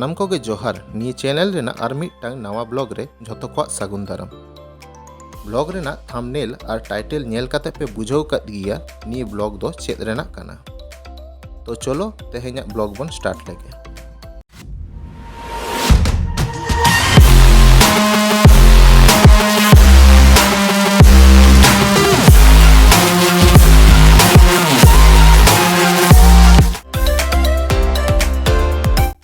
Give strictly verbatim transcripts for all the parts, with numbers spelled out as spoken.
ᱥᱟᱱᱟᱢ ᱠᱚᱜᱮ ᱡᱚᱦᱟᱨ, ᱱᱤᱭᱟᱹ channel ᱨᱮᱱᱟᱜ ᱟᱨ ᱢᱤᱫᱴᱟᱝ ᱱᱟᱣᱟ vlog ᱨᱮ ᱡᱷᱚᱛᱚ ᱠᱚᱣᱟᱜ ᱥᱟᱹᱜᱩᱱ ᱫᱟᱨᱟᱢ᱾ Vlog ᱨᱮᱱᱟᱜ thumbnail ᱟᱨ title ᱧᱮᱞ ᱠᱟᱛᱮ ᱯᱮ ᱵᱩᱡᱷᱟᱹᱣ ᱠᱟᱫ ᱜᱮᱭᱟ ᱱᱤᱭᱟᱹ vlog ᱫᱚ ᱪᱮᱫ ᱨᱮᱱᱟᱜ ᱠᱟᱱᱟ᱾ ᱛᱚ ᱪᱚᱞᱚ ᱛᱮᱦᱮᱧᱟᱜ vlog ᱵᱚᱱ start ᱞᱮᱜᱮ᱾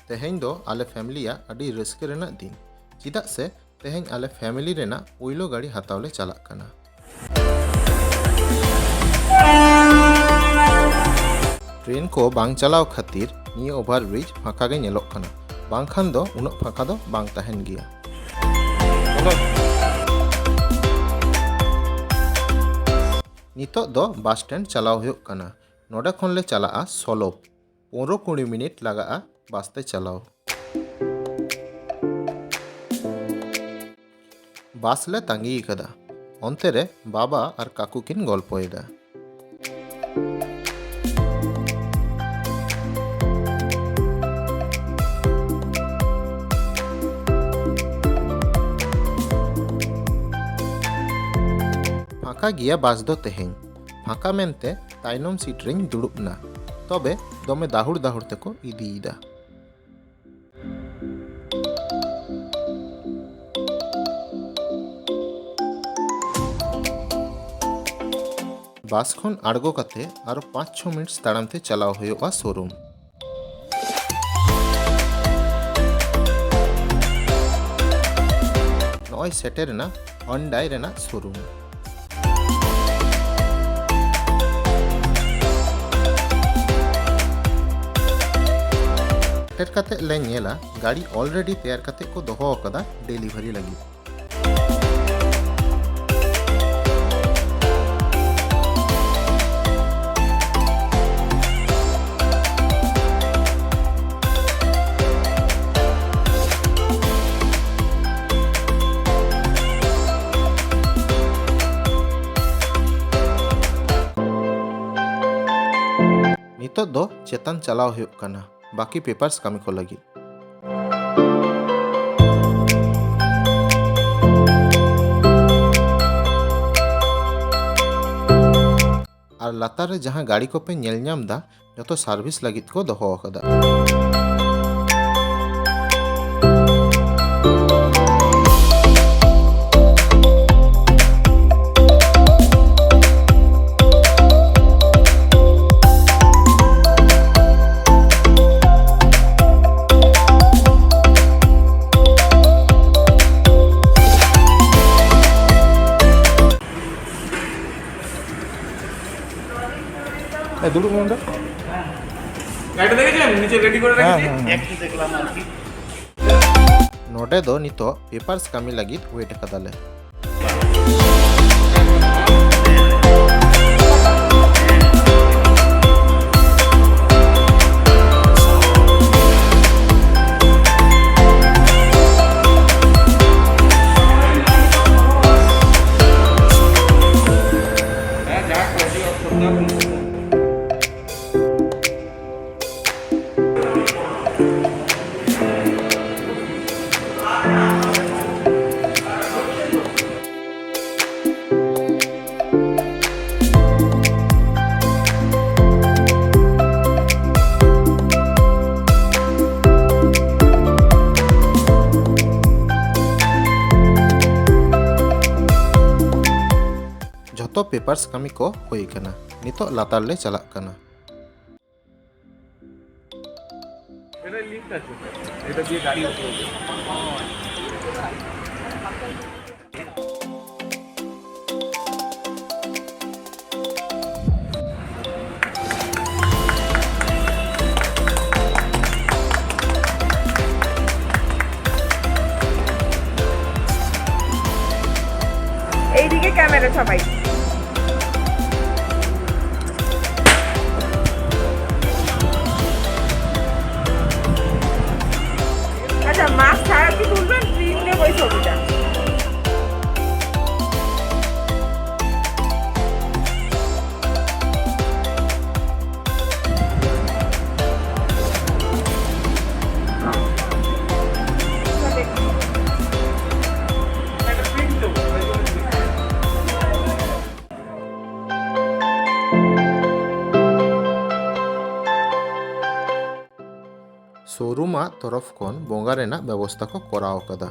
ᱛᱮᱦᱮᱧ ᱫᱚ ᱟᱞᱮ family ᱟᱜ ᱟᱹᱰᱤ ᱨᱟᱹᱥᱠᱟᱹ ᱨᱮᱱᱟᱜ ᱫᱤᱱ, ᱪᱮᱫᱟᱜ ᱥᱮ ᱛᱮᱦᱮᱧ ᱟᱞᱮ family ᱨᱮᱱᱟᱜ ᱯᱳᱭᱞᱳ ᱜᱟᱹᱰᱤ ᱦᱟᱛᱟᱣ ᱞᱮ ᱪᱟᱞᱟᱜ ᱠᱟᱱᱟ᱾ Train ᱠᱚ ᱵᱟᱝ ᱪᱟᱞᱟᱣ ᱠᱷᱟᱹᱛᱤᱨ ᱱᱤᱭᱟᱹ over bridge ᱯᱷᱟᱸᱠᱟ ᱜᱮ ᱧᱮᱞᱚᱜ ᱠᱟᱱᱟ, ᱵᱟᱝᱠᱷᱟᱱ ᱫᱚ ᱩᱱᱟᱹᱜ ᱯᱷᱟᱸᱠᱟ ᱫᱚ ᱵᱟᱝ ᱛᱟᱦᱮᱱ ᱜᱮᱭᱟ᱾ ᱱᱤᱛᱚᱜ ᱫᱚ bus stand ᱪᱟᱞᱟᱣ ᱦᱩᱭᱩᱜ ᱠᱟᱱᱟ᱾ ᱱᱚᱰᱮ ᱠᱷᱚᱱ ᱞᱮ ᱪᱟᱞᱟᱜᱼᱟ ᱥᱚᱞᱚᱵ᱾ ᱯᱚᱱᱨᱚ ᱠᱩᱲᱤ ᱢᱤᱱᱤᱴ ᱞᱟᱜᱟᱜᱼᱟ bus ᱛᱮ ᱪᱟᱞᱟᱣ᱾ Bus ᱞᱮ ᱛᱟᱺᱜᱤ ᱟᱠᱟᱫᱟ᱾ ᱚᱱᱛᱮ ᱨᱮ ᱵᱟᱵᱟ ᱟᱨ ᱠᱟᱠᱩ ᱠᱤᱱ ᱜᱚᱞᱯᱚᱭᱮᱫᱟ᱾ ᱯᱷᱟᱸᱠᱟ ᱜᱮᱭᱟ bus ᱫᱚ ᱛᱮᱦᱮᱧ᱾ ᱯᱷᱟᱸᱠᱟ ᱢᱮᱱᱛᱮ ᱛᱟᱭᱱᱚᱢ seat ᱨᱮᱧ ᱫᱩᱲᱩᱵ ᱮᱱᱟ᱾ ᱛᱚᱵᱮ ᱫᱚᱢᱮ ᱫᱟᱦᱩᱲ ᱫᱟᱦᱩᱲ ᱛᱮᱠᱚ ᱤᱫᱤᱭᱮᱫᱟ᱾ Bus ᱠᱷᱚᱱ ᱟᱬᱜᱚ ᱠᱟᱛᱮ ᱟᱨᱚ ᱯᱟᱸᱪ ᱪᱷᱚ ᱢᱤᱱᱤᱴ ᱛᱟᱲᱟᱢ ᱛᱮ ᱪᱟᱞᱟᱣ ᱦᱩᱭᱩᱜᱼᱟ showroom᱾ ᱱᱚᱜᱼᱚᱭ ᱥᱮᱴᱮᱨ ᱮᱱᱟ Hyundai ᱨᱮᱱᱟᱜ showroom᱾ ᱥᱮᱴᱮᱨ ᱠᱟᱛᱮ ᱞᱮ ᱧᱮᱞᱟ ᱜᱟᱹᱰᱤ already ᱛᱮᱭᱟᱨ ᱠᱟᱛᱮ ᱠᱚ ᱫᱚᱦᱚ ᱟᱠᱟᱫᱟ delivery ᱞᱟᱹᱜᱤᱫ᱾ ᱱᱤᱛᱚᱜ ᱫᱚ ᱪᱮᱛᱟᱱ ᱪᱟᱞᱟᱣ ᱦᱩᱭᱩᱜ ᱠᱟᱱᱟ ᱵᱟᱹᱠᱤ papers ᱠᱟᱹᱢᱤ ᱠᱚ ᱞᱟᱹᱜᱤᱫ᱾ ᱞᱟᱛᱟᱨ ᱨᱮ ᱡᱟᱦᱟᱸ ᱜᱟᱹᱲᱤ ᱠᱚᱯᱮ ᱧᱮᱞ ᱧᱟᱢ ᱫᱟ, ᱡᱚᱛᱚ ᱥᱟᱨᱵᱷᱤᱥ ᱞᱟᱹᱜᱤᱫ ᱠᱚ ᱫᱚᱦᱚ ᱟᱠᱟᱫᱟ᱾ ᱮ, ᱫᱩᱲᱩᱵ ᱢᱮ ᱚᱸᱰᱮ᱾ গাড়িটা দেখেছেন? নিচে রেডি করে রেখেছি। একটু দেখলাম আর কি। ᱱᱚᱰᱮ ᱫᱚ ᱱᱤᱛᱚᱜ ᱯᱮᱯᱟᱨᱥ ᱠᱟᱹᱢᱤ ᱞᱟᱹᱜᱤᱫ ᱣᱮᱴ ᱟᱠᱟᱫᱟᱞᱮ᱾ ᱡᱷᱚᱛᱚ ᱯᱮᱯᱟᱨᱥ ᱠᱟᱹᱢᱤ ᱠᱚ ᱦᱩᱭ ᱟᱠᱟᱱᱟ᱾ ᱱᱤᱛᱚᱜ ᱞᱟᱛᱟᱨ ᱞᱮ ᱪᱟᱞᱟᱜ ᱠᱟᱱᱟ᱾ এটা লিফট আছে, এটা দিয়ে গাড়ি উপরে উঠবে। এইদিকে ক্যামেরা সবাই। আচ্ছা, মাস্ক ছাড়া কি তুলবেন? প্রিন্ট নেব ওই ছবিটা। ᱛᱚᱨᱚᱯᱷ ᱠᱷᱚᱱ ᱵᱚᱸᱜᱟ ᱨᱮᱱᱟᱜ ᱵᱮᱵᱚᱥᱛᱟ ᱠᱚ ᱠᱚᱨᱟᱣ ᱟᱠᱟᱫᱟ᱾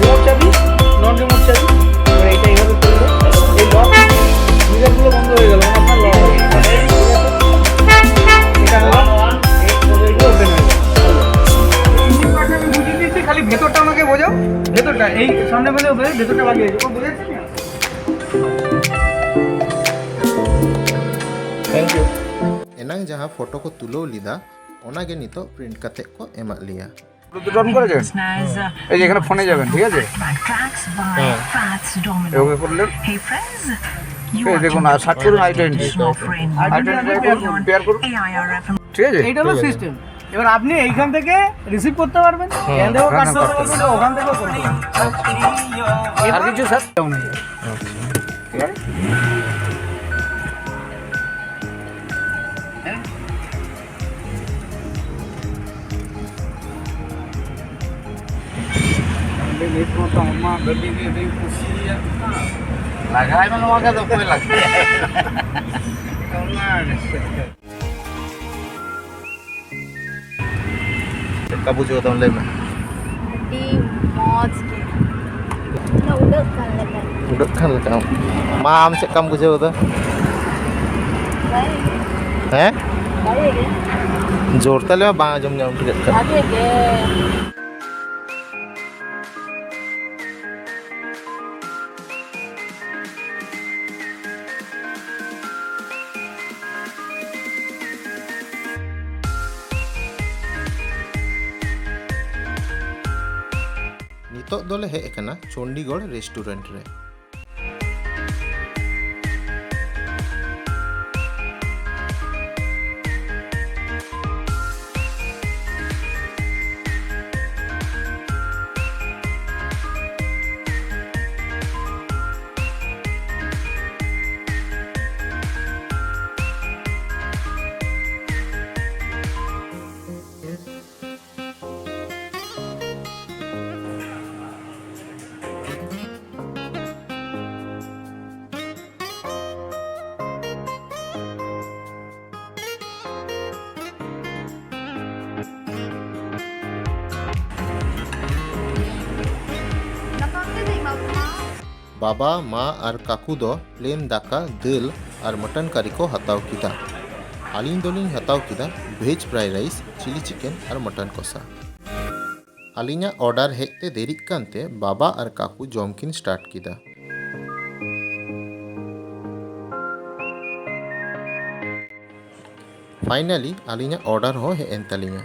রিমোট চাবি, নন রিমোট চাবি। এবার এইটা এইভাবে করলে এই লক, মিটারগুলো বন্ধ হয়ে গেল, মানে আপনার লক। এটা হলো, এই, এইগুলো ওপেন হয়ে গেল। ইঞ্জিন পার্টটা আমি বুঝিয়ে দিচ্ছি, খালি ভেতরটা আমাকে বোঝাও। ভেতরটা, এই সামনে বলে ওপেন, ভেতরটা লাগিয়ে দেবো, বুঝেছি? Thank you. ᱮᱱᱟᱝ ᱡᱟᱦᱟᱸ ᱯᱷᱳᱴᱳ ᱠᱚ ᱛᱩᱞᱟᱹᱣ ᱞᱮᱫᱟ, ᱚᱱᱟ ᱜᱮ ᱱᱤᱛᱚᱜ ᱯᱨᱤᱱᱴ ᱠᱟᱛᱮ ᱠᱚ ᱮᱢᱟᱫ ᱞᱮᱭᱟ᱾ ব্লুটুথ অন করে যাবেন। এই যে এখানে ফোনে যাবেন, ঠিক আছে? এভাবে করলেন। এই দেখুন, আর সার্চ করুন আইডেন্টি। আইডেন্টি পেয়ার করুন, ঠিক আছে? এইটা হলো সিস্টেম। এবার আপনি এইখান থেকে রিসিভ করতে পারবেন, এখান থেকেও কাজ করতে পারবেন, ওখান থেকেও করতে পারবেন। আর কিছু স্যার? ঠিক আছে? ᱱᱤᱛ ᱢᱟᱛᱚ ᱟᱢᱟᱜ ᱜᱟᱹᱰᱤ ᱜᱮ ᱟᱹᱰᱤ ᱠᱩᱥᱤᱭᱟᱜ ᱠᱟᱱᱟ᱾ ᱞᱟᱜᱟᱭ ᱢᱮ, ᱱᱚᱣᱟ ᱜᱮ ᱟᱫᱚ ᱚᱠᱚᱭ ᱞᱟᱜᱟᱭᱟ? ᱚᱱᱟ ᱜᱮᱥᱮ᱾ ᱪᱮᱫ ᱞᱮᱠᱟ ᱵᱩᱡᱷᱟᱹᱣ ᱫᱟᱢ ᱞᱟᱹᱭ ᱢᱮ? ᱟᱹᱰᱤ ᱢᱚᱡᱽ ᱜᱮ᱾ ᱢᱟᱱᱮ ᱩᱰᱟᱹᱜ ᱠᱟᱱ ᱞᱮᱠᱟ᱾ ᱩᱰᱟᱹᱜ ᱠᱟᱱ ᱞᱮᱠᱟ᱾ ᱢᱟ, ᱟᱢ ᱪᱮᱫ ᱞᱮᱠᱟᱢ ᱵᱩᱡᱷᱟᱹᱣ ᱮᱫᱟ? ᱵᱷᱟᱜᱮ ᱜᱮ᱾ ᱦᱮᱸ? ᱵᱷᱟᱜᱮ ᱜᱮ᱾ ᱡᱳᱨ ᱛᱮ ᱞᱟᱹᱭ ᱢᱮ, ᱵᱟᱝ ᱟᱸᱡᱚᱢ ᱧᱟᱢ ᱴᱷᱤᱠᱟᱹᱜ ᱠᱟᱱᱟ᱾ ᱵᱷᱟᱜᱮ ᱜᱮ᱾ ᱱᱤᱛᱚᱜ ᱫᱚᱞᱮ ᱦᱮᱡ ᱟᱠᱟᱱᱟ ᱪᱚᱱᱰᱤᱜᱚᱲ ᱨᱮᱥᱴᱩᱨᱮᱱᱴ ᱨᱮ᱾ ᱵᱟᱵᱟ, ᱢᱟ ᱟᱨ ᱠᱟᱠᱩ ᱫᱚ ᱯᱞᱮᱱ ᱫᱟᱠᱟ, ᱫᱟᱹᱞ ᱟᱨ ᱢᱚᱴᱚᱱ ᱠᱟᱨᱤ ᱠᱚ ᱦᱟᱛᱟᱣ ᱠᱮᱫᱟ᱾ ᱟᱹᱞᱤᱧ ᱫᱚᱞᱤᱧ ᱦᱟᱛᱟᱣ ᱠᱮᱫᱟ ᱵᱷᱮᱡᱽ ᱯᱷᱨᱟᱭ ᱨᱟᱭᱤᱥ, ᱪᱤᱞᱤ ᱪᱤᱠᱮᱱ ᱟᱨ ᱢᱚᱴᱚᱱ ᱠᱚᱥᱟ᱾ ᱟᱹᱞᱤᱧᱟᱜ ᱚᱰᱟᱨ ᱦᱮᱡ ᱛᱮ ᱫᱮᱨᱤᱜ ᱠᱟᱱᱛᱮ ᱵᱟᱵᱟ ᱟᱨ ᱠᱟᱠᱩ ᱡᱚᱢ ᱠᱤᱱ ᱥᱴᱟᱨᱴ ᱠᱮᱫᱟ᱾ ᱯᱷᱟᱭᱱᱟᱞᱤ ᱟᱹᱞᱤᱧᱟᱜ ᱚᱰᱟᱨ ᱦᱚᱸ ᱦᱮᱡ ᱮᱱ ᱛᱟᱹᱞᱤᱧᱟ᱾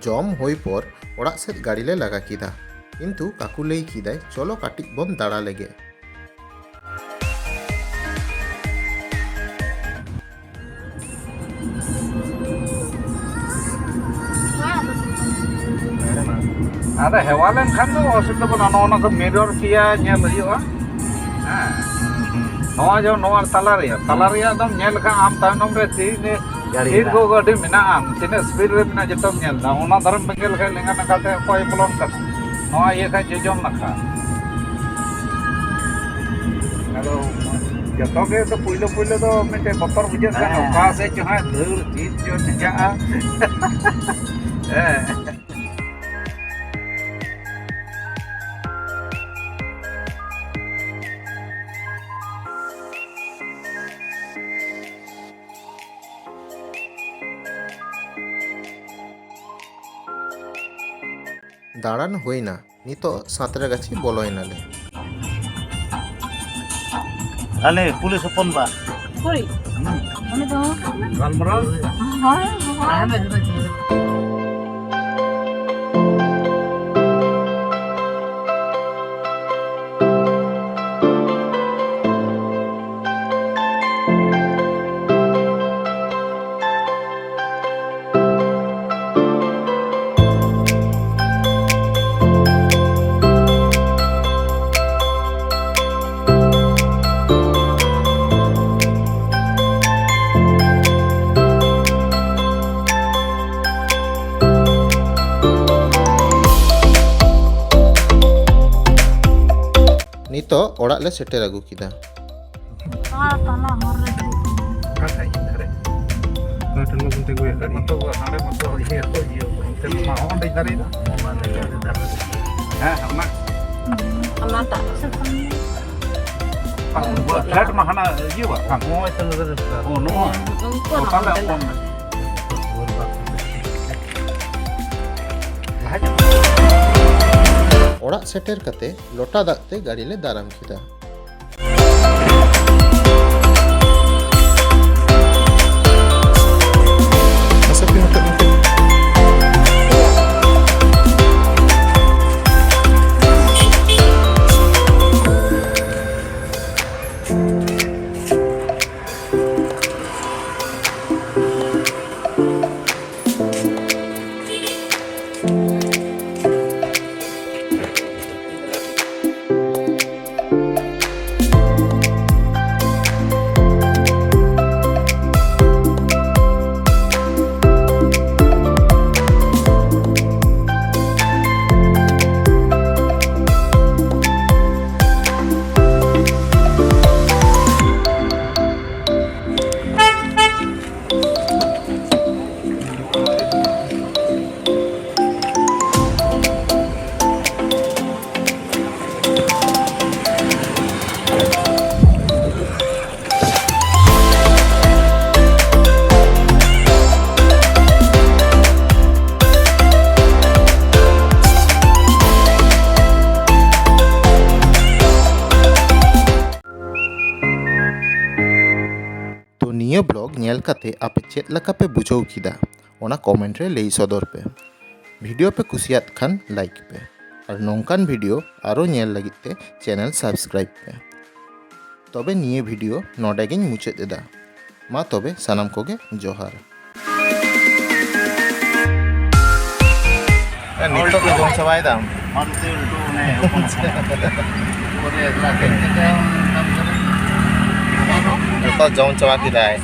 ᱡᱚᱢ ᱦᱩᱭ ᱯᱚᱨ ᱚᱲᱟᱜ ᱥᱮᱫ ᱜᱟᱹᱰᱤ ᱞᱮ ᱞᱟᱜᱟ ᱠᱮᱫᱟ, ᱠᱤᱱᱛᱩ ᱠᱟᱠᱩ ᱞᱟᱹᱭ ᱠᱮᱫᱟᱭ, "ᱪᱚᱞᱚ ᱠᱟᱹᱴᱤᱡ ᱵᱚᱱ ᱫᱟᱬᱟ ᱞᱮᱜᱮ᱾" ᱟᱫᱚ ᱦᱮᱣᱟ ᱞᱮᱱᱠᱷᱟᱱ ᱫᱚ ᱚᱥᱩᱵᱤᱫᱷᱟ ᱵᱟᱹᱱᱩᱜᱼᱟ᱾ ᱱᱚᱜᱼᱚ ᱱᱚᱣᱟ ᱠᱚ ᱢᱤᱨᱚᱨ ᱯᱮᱭᱟ ᱧᱮᱞ ᱦᱩᱭᱩᱜᱼᱟ᱾ ᱦᱮᱸ, ᱱᱚᱣᱟ ᱡᱮ ᱱᱚᱣᱟ ᱛᱟᱞᱟ ᱨᱮᱭᱟᱜ, ᱛᱟᱞᱟ ᱨᱮᱭᱟᱜ ᱫᱚᱢ ᱧᱮᱞ ᱞᱮᱠᱷᱟᱱ ᱟᱢ ᱛᱟᱭᱱᱚᱢ ᱨᱮ ᱛᱤᱱ ᱜᱟᱹᱰᱤ ᱥᱤᱴ ᱢᱮᱱᱟᱜᱼᱟ᱾ ᱠᱚ ᱟᱹᱰᱤ ᱢᱮᱱᱟᱜᱼᱟ, ᱛᱤᱱᱟᱹᱜ ᱥᱯᱤᱰ ᱨᱮ ᱢᱮᱱᱟᱜᱼᱟ ᱡᱚᱛᱚᱢ ᱧᱮᱞ ᱮᱫᱟ᱾ ᱚᱱᱟ ᱫᱷᱟᱨᱮᱢ ᱵᱮᱸᱜᱮᱫ ᱞᱮᱠᱷᱟᱱ ᱞᱮᱸᱜᱟ ᱱᱟᱠᱷᱟ ᱛᱮ ᱚᱠᱚᱭ ᱵᱚᱞᱚᱱ ᱠᱟᱱᱟ, ᱱᱚᱣᱟ ᱤᱭᱟᱹ ᱠᱷᱟᱱ ᱡᱚᱡᱚᱢ ᱱᱟᱠᱷᱟ᱾ ᱟᱫᱚ ᱡᱚᱛᱚ ᱜᱮ ᱛᱚ ᱯᱩᱭᱞᱩ ᱯᱩᱭᱞᱩ ᱫᱚ ᱢᱤᱫᱴᱮᱡ ᱵᱚᱛᱚᱨ ᱵᱩᱡᱷᱟᱹᱜ ᱠᱟᱱᱟ, ᱦᱮᱸ᱾ ᱚᱠᱟ ᱥᱮᱫ ᱪᱚ ᱦᱟᱸᱜ ᱫᱟᱹᱲ ᱪᱮᱫ ᱪᱚ ᱪᱤᱠᱟᱹᱜᱼᱟ᱾ ᱦᱮᱸ᱾ ᱫᱟᱬᱟᱱ ᱦᱩᱭᱱᱟ, ᱱᱤᱛᱚᱜ ᱥᱟᱸᱛᱨᱟᱜᱟᱪᱷᱤ ᱵᱚᱞᱚᱭᱮᱱᱟᱞᱮ᱾ ᱟᱞᱮ ᱯᱩᱞᱤᱥ ᱦᱚᱯᱚᱱ ᱵᱟ᱾ ᱦᱳᱭ᱾ ᱦᱩᱸ᱾ ᱩᱱᱤ ᱫᱚ ᱜᱟᱞᱢᱟᱨᱟᱣ᱾ ᱦᱳᱭ, ᱦᱳᱭ᱾ ᱱᱤᱛᱚᱜ ᱚᱲᱟᱜ ᱞᱮ ᱥᱮᱴᱮᱨ ᱟᱹᱜᱩ ᱠᱮᱫᱟ᱾ ᱛᱟᱞᱟ ᱦᱚᱨ ᱨᱮ ᱫᱩᱲᱩᱵ ᱠᱟᱱᱟ᱾ ᱚᱠᱟ ᱥᱮᱫ ᱤᱧ ᱫᱷᱟᱨᱮ? ᱚᱠᱟ ᱴᱷᱮᱱ ᱵᱟᱵᱚᱱ ᱛᱤᱸᱜᱩᱭᱟ ᱜᱟᱹᱰᱤ? ᱱᱚᱛᱮ ᱵᱚ ᱦᱟᱸᱰᱮ ᱢᱚᱛᱚ ᱤᱭᱟᱹ ᱠᱚ ᱤᱭᱟᱹ ᱠᱚ᱾ ᱚᱱᱛᱮ ᱢᱟ ᱦᱚᱸ ᱚᱸᱰᱮ ᱫᱟᱨᱮ ᱫᱚ᱾ ᱦᱮᱸ, ᱚᱱᱟ᱾ ᱚᱱᱟᱴᱟᱜ᱾ ᱵᱟᱝ, ᱩᱱᱠᱩᱣᱟᱜ ᱯᱷᱞᱮᱴ ᱢᱟ ᱦᱟᱱᱟ ᱤᱭᱟᱹ ᱵᱟᱝ ᱠᱟᱱ᱾ ᱱᱚᱜᱼᱚᱭ ᱛᱚ ᱱᱚᱰᱮ ᱫᱚ᱾ ᱚ, ᱱᱚᱜᱼᱚᱭ᱾ ᱩᱱᱠᱩᱣᱟᱜ ᱚ, ᱛᱟᱦᱞᱮ ᱱᱚᱰᱮ ᱚᱠᱚᱭ? ᱞᱟᱦᱟ ᱧᱚᱜ᱾ ᱚᱲᱟᱜ ᱥᱮᱴᱮᱨ ᱠᱟᱛᱮ ᱞᱚᱴᱟ ᱫᱟᱜ ᱛᱮ ᱜᱟᱹᱰᱤ ᱞᱮ ᱫᱟᱨᱟᱢ ᱠᱮᱫᱟ᱾ ᱠᱟᱛᱮ ᱟᱯᱮ ᱪᱮᱫ ᱞᱮᱠᱟ ᱯᱮ ᱵᱩᱡᱷᱟᱹᱣ ᱠᱮᱫᱟ, ᱚᱱᱟ comment ᱨᱮ ᱞᱟᱹᱭ ᱥᱚᱫᱚᱨ ᱯᱮ᱾ ᱵᱷᱤᱰᱤᱭᱳ ᱯᱮ ᱠᱩᱥᱤᱭᱟᱫ ᱠᱷᱟᱱ like ᱯᱮ, ᱟᱨ ᱱᱚᱝᱠᱟᱱ ᱵᱷᱤᱰᱤᱭᱳ ᱟᱨᱚ ᱧᱮᱞ ᱞᱟᱹᱜᱤᱫ ᱛᱮ channel subscribe ᱯᱮ᱾ ᱛᱚᱵᱮ ᱱᱤᱭᱟᱹ ᱵᱷᱤᱰᱤᱭᱳ ᱱᱚᱰᱮ ᱜᱤᱧ ᱢᱩᱪᱟᱹᱫ ᱮᱫᱟ᱾ ᱢᱟ ᱛᱚᱵᱮ ᱥᱟᱱᱟᱢ ᱠᱚᱜᱮ ᱡᱚᱦᱟᱨ᱾ ᱮ, ᱱᱤᱛᱚᱜ ᱫᱚ ᱡᱚᱢ ᱪᱟᱵᱟᱭ ᱫᱟᱢ? ᱡᱚᱛᱚ ᱡᱚᱢ ᱪᱟᱵᱟ ᱠᱮᱫᱟᱭ᱾